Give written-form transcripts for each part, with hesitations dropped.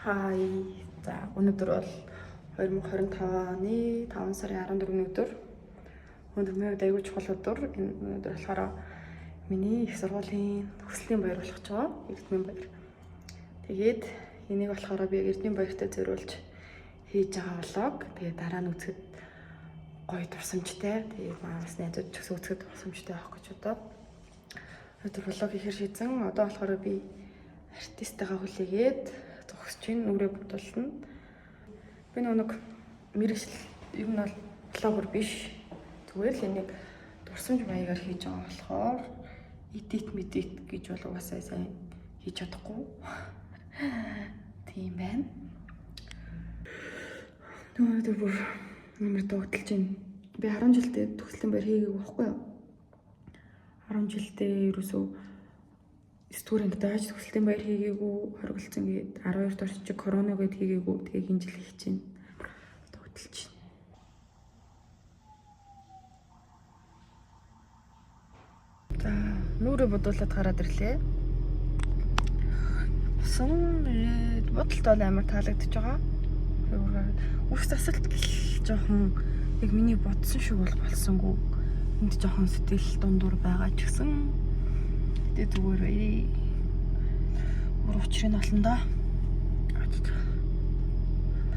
Хай. За, өнөөдөр бол 2025 оны 5 сарын 14-ний өдөр. Өнөөдөр миний хувьд аягүй чухал өдөр. Энэ өнөөдөр болохоор миний их сургуулийн төгслийн баяр болох ч байгаа. Эрдмийн баяр. Тэгээд энийг болохоор би Эрдмийн баяртай зориулж хийж байгаа влог. Тэгээд дараа нь үзэхэд гоё дурсамжтай. Тэгээд манай найзууд ч гэсэн үзэхэд дурсамжтай байх гэж бодоод өнөөдөр влог хийхэр шийдсэн. Одоо болохоор би артисттайгаа хүлээгээд зогсож чинь нүрээ будуулна. Би нэг мэрэгжил ер нь бол блогер биш. Зүгээр л энийг дурсамж маягаар хийж байгаа болохоор edit медит гэж бол угаасаа сайн хийж чадахгүй. Тийм байна. Өнөөдөр бүр амар догдолж байна. Би 10 жилдээ төгслийн баяр хийгээгүй байхгүй юу? 10 жилдээ ерөөсөө 9 дугаар ангид байж төгсөлтийн баяр хийгээгүй, хоригдсон гээд 12 дугаар чи корона гээд хийгээгүй. Тэгээ хин жил хийж чинь догдолж байна. За, нүрээ бодуулаад гараад ирлээ. Усан бодолт бол амар таалагдчихж байгаа. Үс засалт жоохон яг миний бодсон шиг бол болсонгүй. Энд жоохон сэтгэл дундуур байгаа ч гэсэн тэгээ зүгээр бай. Өөр учрыг нь олно доо.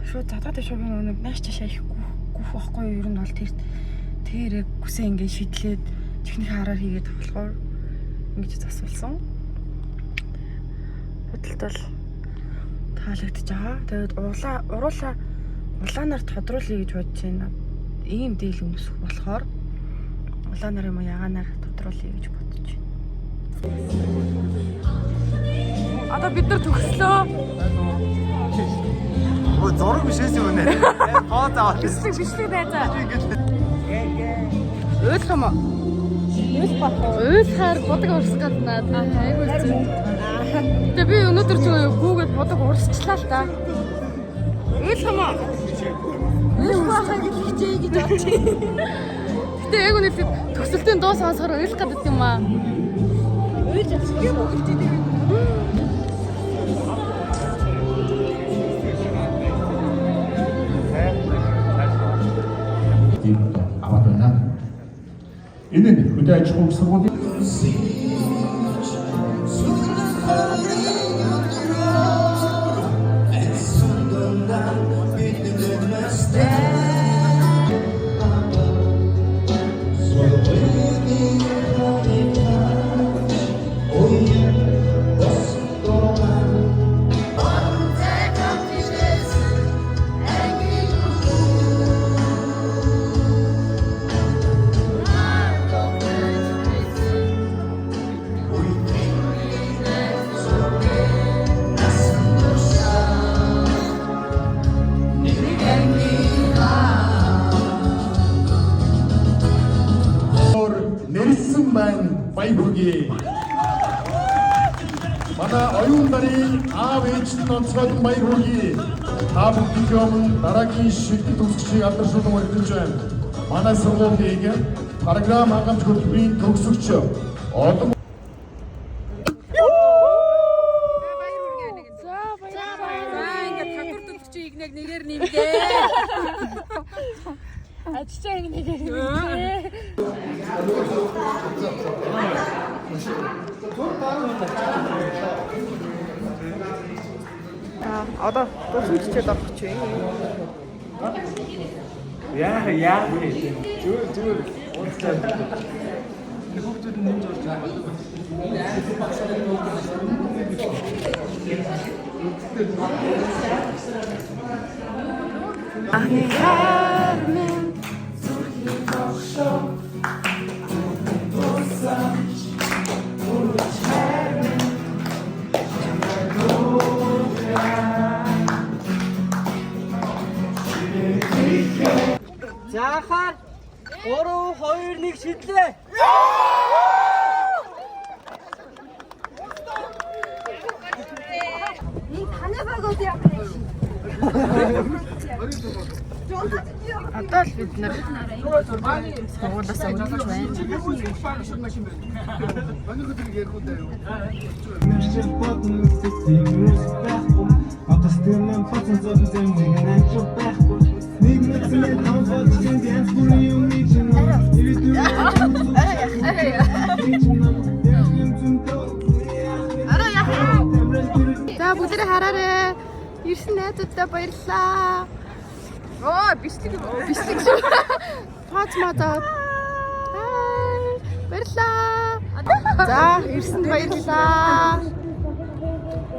Шууд задгаа дэш би нэг нааш чашаа их гүх байхгүй юу? Ер нь бол тэр тэр яг үсээ ингээд шидлээд чихнийхээ хараар хийгээд болохоор ингэж засвалсан. Бодолт бол таалагдчихж байгаа. Тэгээд уулаа уруулаа улаанаар тодруулъя гэж бодож байна. Ийм дээл өмсөх болохоор улаанаар юм уу ягаанаар тодруулъя гэж бодож байна. Одоо бид нар төгслөө. Өө зураг биш байсан юм нэ. Тоо заавал. Бичлэг бичлэг найзаа. Уйлах юм уу? Уйлахаар будаг урсах гээд наа. Айгүй хэцүү. Тэгээ би өнөөдөр ч гүүгээд будаг урсчлаа л та. Уйлах юм уу? Уйлах байхаа гэж хичээе гэж бодчих. Гэтэ яг үнэ төгсөлтийн дуу сонсохоор уйлах гэдэг юм аа. Уйлж авчих. Тийм аваад байна. Энэ нь хөдөө аж ахуйн сургуулийн нэрсэн маань баяр хүргэе. Манай оюун нарын аав ээжд нь онцгойлон баяр хүргэе. Та бүхний өмнө дараагийн шилдэг төгсөгчийг алдаршуулан урьдчилж байна. Манай сургуулийн програм хангамж хөтөлбөрийн төгсөгч олон За ингээд татвар төлөгчийн игнэг нэгээр нэмдээ. Ажичаа ингэ нэгээр нэмдээ. За, одоо дурсамж хичээл орох гэж байна. Яа яа зүгээр зүгээр ууцлаа. Хүүхдүүд нь нэмж орж байгаа. Анхны хайр минь зүрхийн тогшоо дурсамж үргэлж хайр минь чамайг дуудлаа. Заахаар 3 2 1 шидлээ. Одоо л бид нэр сургуулиас өнгөрч байна. Мэржил бодно үстэй юм байхгүй. Одоо За бүгдээрээ хараарэ. Ирсэн найзуудтай баярлалаа. Оо, бичлэг бичлэг шүү. Фатма за. Хай. Баярлалаа. За, ирсэнд баярлалаа.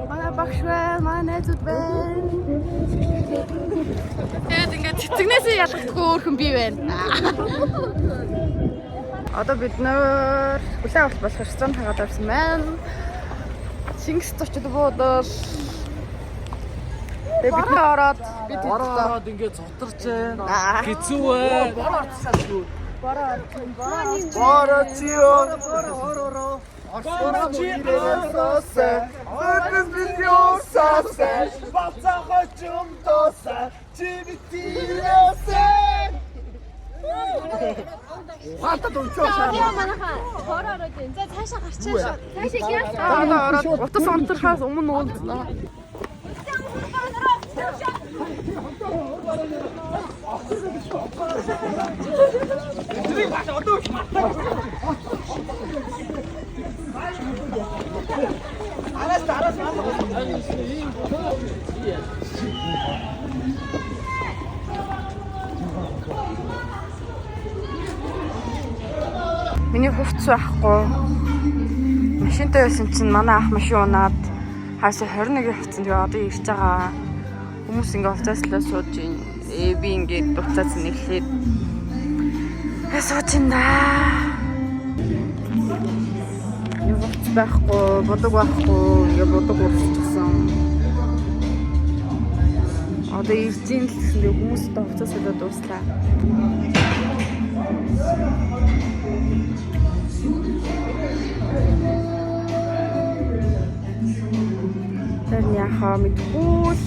Манай багш байна, манай найзууд байна. Тэгээд ингээд цэцэгнээсээ ялгахдаггүй өөрхөн би байна. Одоо бид нөр хүлээн авалт болох ресторан хагаад орсон байна. Чингис зочид буудал. Тэгээ бид нэр ороод бид Бороо хэдтэй ороод ингээд зутарч байна. Аа. Хэцүү байна. Бороо орчихсан шүү. Бороо чио бороо бороо чи асаасаа Өдөр бид ёсаасаа Бацаа хожим досаа Чи битирээсээ Ухаалтад унчаа шаа. Манайхаа бороо ороод байна. За цаашаа гарчаа шүү. Цаашаа яах одоо ороод утас унтрахаас өмнө уулзнаа. Миний хувцс байхгүй. Машинтай байсан чинь манай ах машин унаад хаашаа 21-ийн хувцсан. Тэгээ одоо ирж байгаа. Хүмүүс ингээ хувцааслаа сууж ийн. Би ингээд хувцаас нэглээд сууж ин да. Миний хувцс байхгүй, будаг байхгүй, ингээ будаг урсчихсан. Одоо ирж ийн л гэсэн тэгээ хүмүүс одоо хувцас солиод дууслаа. Тэр нь яхаа мэдгүй л.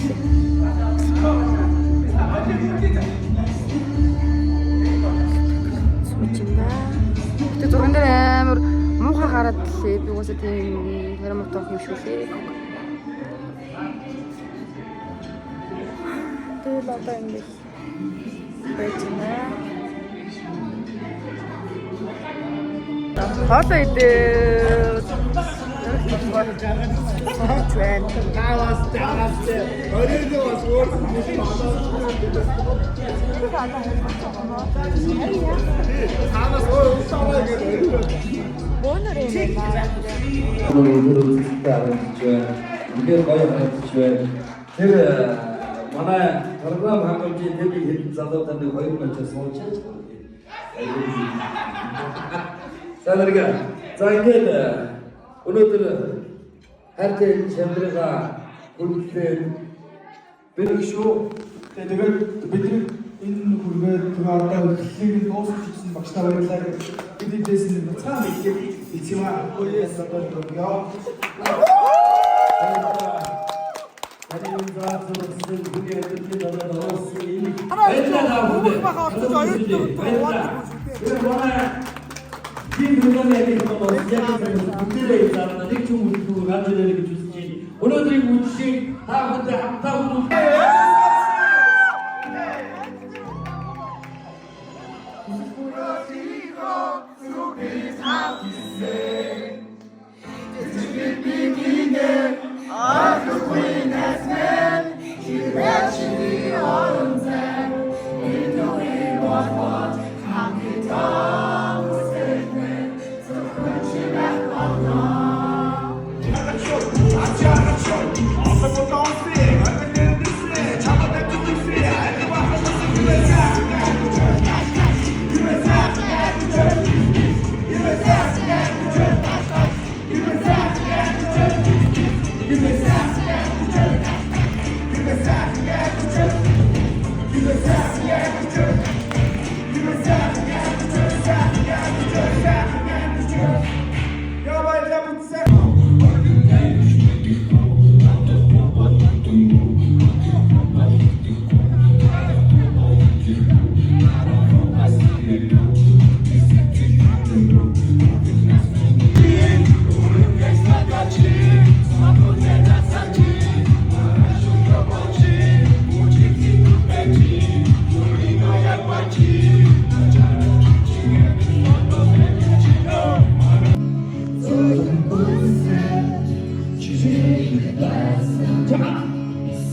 Сууж юм да. Гэтэ зурган дээр амар муухай гараад лээ. Би угаасаа тийм тарамт юм шүү лээ. Тэгэл одоо ингэж байж байна. Хоолоо идээ. Сууж байна. Таваас таваас оройн бас өөр Танаас өөр усаараа гэдэг оройн. Өнөр үзэлтэй харагдаж байна. Үнэхээр гоё харагдаж байна. Тэр манай програм хангамжийн тэр нэг хэдэн залуудаа нэг хоёр мачаа сууж яаж байна. За зэрэг. За ингээд өнөөдөр хайртай чамдрыгаа хүндлээд би нэг шүү. Тэгээд бидний энэ хүргээд тэгээ одоо хөтлөлийг нь дуусгах гэсэн багштай баярлалаа гэж бид эдээс нь нуцгаан мэдлэг эцэг юм аа. Өөс одоо өгөө. Таны заасан хүний амьдралын дараа оруулсан энэ баярлалаа. Хүүх баха орчих оюутнууд уурдаг шүү дээ. Тэр манай тийм хүний яг бол яг бүгдээрээ заана нэг ч юм үлдгүй ганц ирээрэй гэж үзэж байна. Өнөөдрийн үдшийг та бүхэндээ хамтаа хүндлээ. Ачаа ачаа. Одоо бодоонсээ.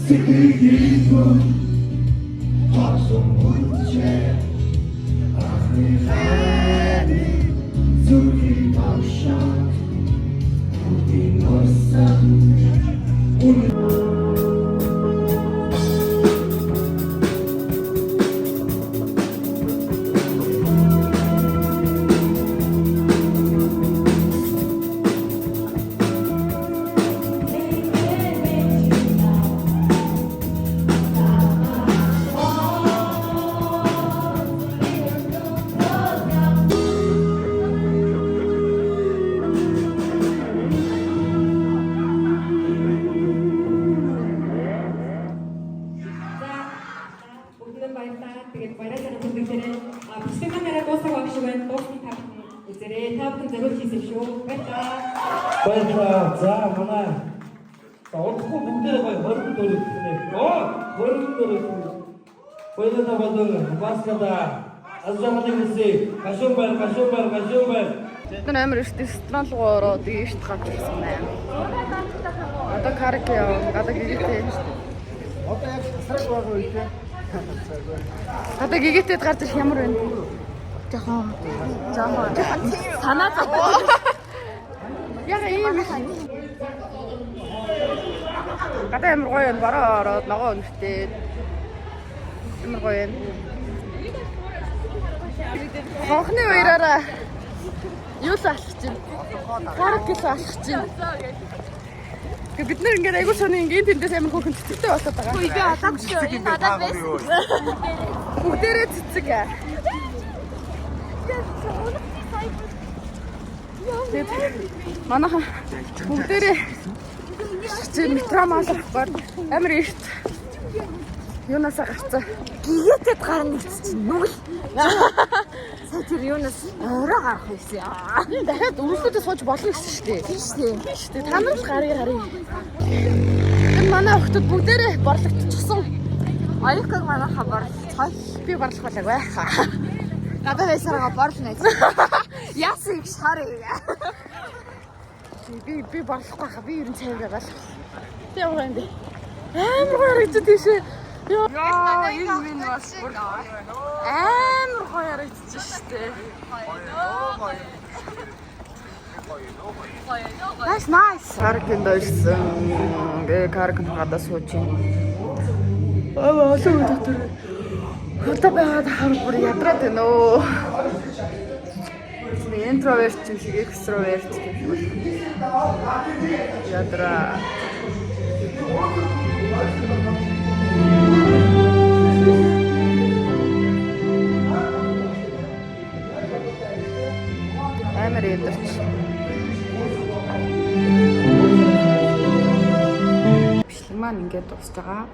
Сэтгэлийн тогсон үлджээ. Анхны хайрын зүрхийг тогшоод бүгдийн дурсамж үнэн. Бүгдэнд баярлалаа. Тэгээд баярлалаа бүгдээрээ. А бичлэг маань арай дуусах баг шиг байна. Дуусна та бүхэн үзээрэй. Та бүхэн зориулж хийсэн шүү. Баярлалаа. Баярлалаа. За манай за удахгүй бүгдээрээ гоё 20 дөрөв гэнэ. Оо 20 дөрөв. Баярлалаа болон баскада азжаалыг үсэ. Гашуун байр, гашуун байр, гашуун байр. Бид нар амар эрт ресторан руу ороод эрт гарч ирсэн байна. Одоо караоке явна. Гадаа гэгээтэй. Одоо яг тасраг байгаа үедээ Гадаа гэгээтэй гарч ирэх ямар байна? Жохон. Жохон. Санаа зовоо. Яг ийм их. Гадаа амар гоё юм. Бороо ороод ногоо өнөртэй. Амар гоё юм. Хонхны үеэрээ юу л алах чинь. Караоке л алах чинь. Гэ бид нар ингээд айгуу сони ингээд тэндээс амар хөөрхөн цэцэгтэй болоод байгаа. Би алаагүй шүү. Энэ надад байсан. Бүгдээрээ цэцэг. Тэгээд манайхан бүгдээрээ чи метро маалахгүй амар эрт юунасаа гарцсан. Гэгээтэд гарна гэсэн чинь нүгэл. Сая тэр юунаас орой гарах байсан. Дахиад өргөлтөдөө сууж болно гэсэн шүү дээ. Тийм шүү дээ. Тийм шүү дээ. Та нар л гарыг гарыг. Энэ манай охтууд бүгдээрээ борлогдчихсон. Оюукаг манайхаа борлцгоо. Би борлох болоогүй. Гадаа байсараа борлно гэж. Яасан их шар. Би борлохгүй хаа. Би ер нь цайвар байгаа л. Тэг ямар юм бэ? Амар гоё харагдчих тийшээ. Йоо, энэ минь бас бүр амар гоё харагдчих штэ. Nice, nice. Паркинд ирсэн. Гэ паркинд гадаа сууж байна. Аа, олон хүн дотор. Одоо байгаад хар бүр ядраад байна өө. Нэг интроверт юм шиг экстраверт юм шиг. Ядраа. Амар ядарч. Бичлэг маань ингээд дуусж байгаа.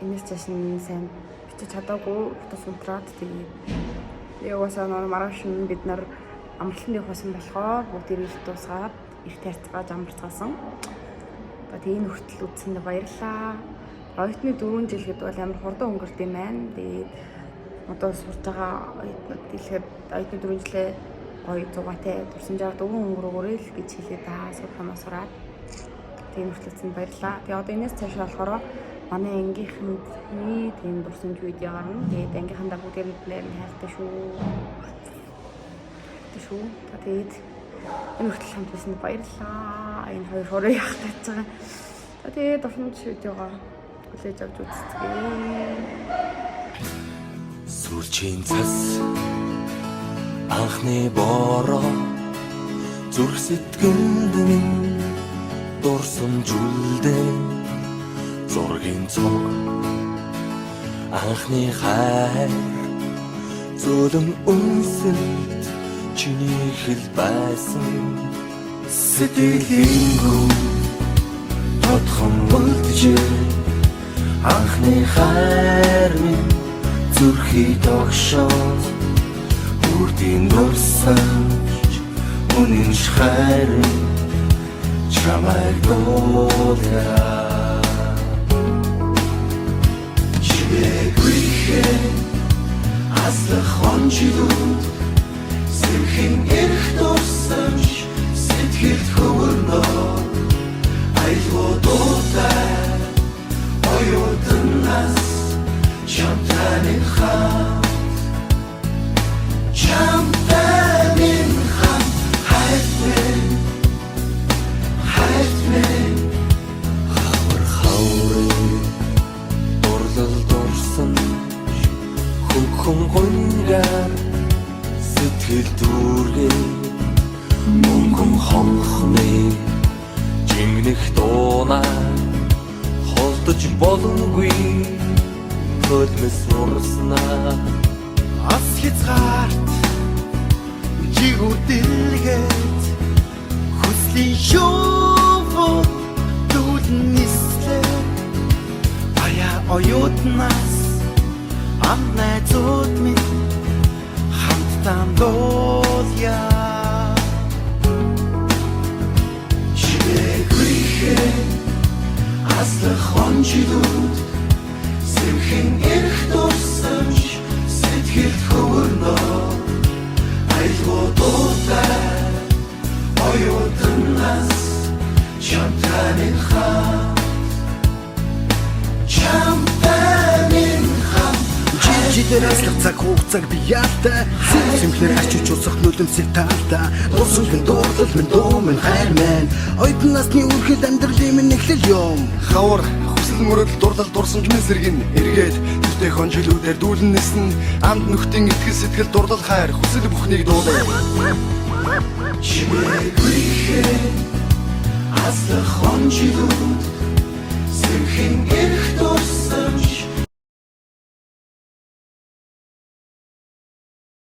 Энэс цааш нь сайн бичиж чадаагүй утас унтраад тэгээд угаасаа нөр маргааш нь бид нар амралтанд явах байсан болохоор бүгд ирэлт дуусгаад эрт харьцгааж амарцгаасан. Одоо тэгээ энэ хүртэл үзсэндээ баярлалаа. Оюутны 4 жил гэдэг бол амар хурдан өнгөрд юм байна. Тэгээд одоо сурж байгаа оюутнууд дэлхийд оюутны 4 жилээ гоё зугаатай дурсамжаар дөрвөн өнгөрөөгөөрэй л гэж хэлээ да. Сурхамаа сураад тэгээ энэ хүртэл үзсэнд баярлалаа. Тэгээ одоо энэс цааш болохоор манай ангийнхны тийм дурсамж видео гарна. Тэгээд ангийнхандаа бүгдээрэнд нь хайртай шүү. Хайртай шүү. За тэгээд энэ хүртэл хамт байсанд баярлалаа. Энэ хоёр хороо явах гэж байгаа. За тэгээд дурсамж видеогоо хүлээж авч үзцгээе. Сүрчийн цас анхны бороо зүрх сэтгэлд минь дурсамж үлдээ. Зургийн цог анхны хайр зөөлөн үнсэлт чиний хэл байсан. Сэтгэлийнгүй тодхон үлджээ. Анхны хайр минь зүрхий тогшоод үрдийн дурсамж үнэн хайр чамайг дуулаа. Чимээгүйхэн аслах он жилүүд сэрхэн эрх дурсамж сэтгэлд хөвөрнө. Аюулгүй дуутай оюун. Чамтай минь хамт, чамтай минь хамт хайрт минь, хайрт минь. Хавар хаврын дурлал дурсан хөнгөн гунгаар сэтгэл дүүргээ мөнгөн хонхны жингэнэх дуунаа холдож боломгүй төлмөс урснаа. Ас хязгаарт жигүүдэлгээд хүслийн шувуу дүүлэн нислээ. Аяа оюутнаас ам найзууд минь хамтдаа дуулъя. Чимээгүйхэн аслах он жилүүд сэрхэн эрх дурсамж сэтгэлд хөвөрнө. Айлгуу дуутай оюутнаас чамтай минь хамт, чамтай минь хамт. Жилээр аслах цаг хугацааг би яалтай. Сэмхнэр арчиж усах нулимсэг таалтай. Дурсамж минь, дурлал минь, дуу минь, хайр минь. Оюутан насны үрхэл амьдралын минь эхлэл юм. Хавар хүсэл мөрөдөл дурлал дурсамж минь сэргэн эргээд тэртээ хон жилүүдээр дүүлэн нисэн. Амд нөхдийн итгэл сэтгэл дурлал хайр хүсэл бүхнийг дуулаа. Чимээгүйхэн аслах он жилүүд сэрхэн эрх.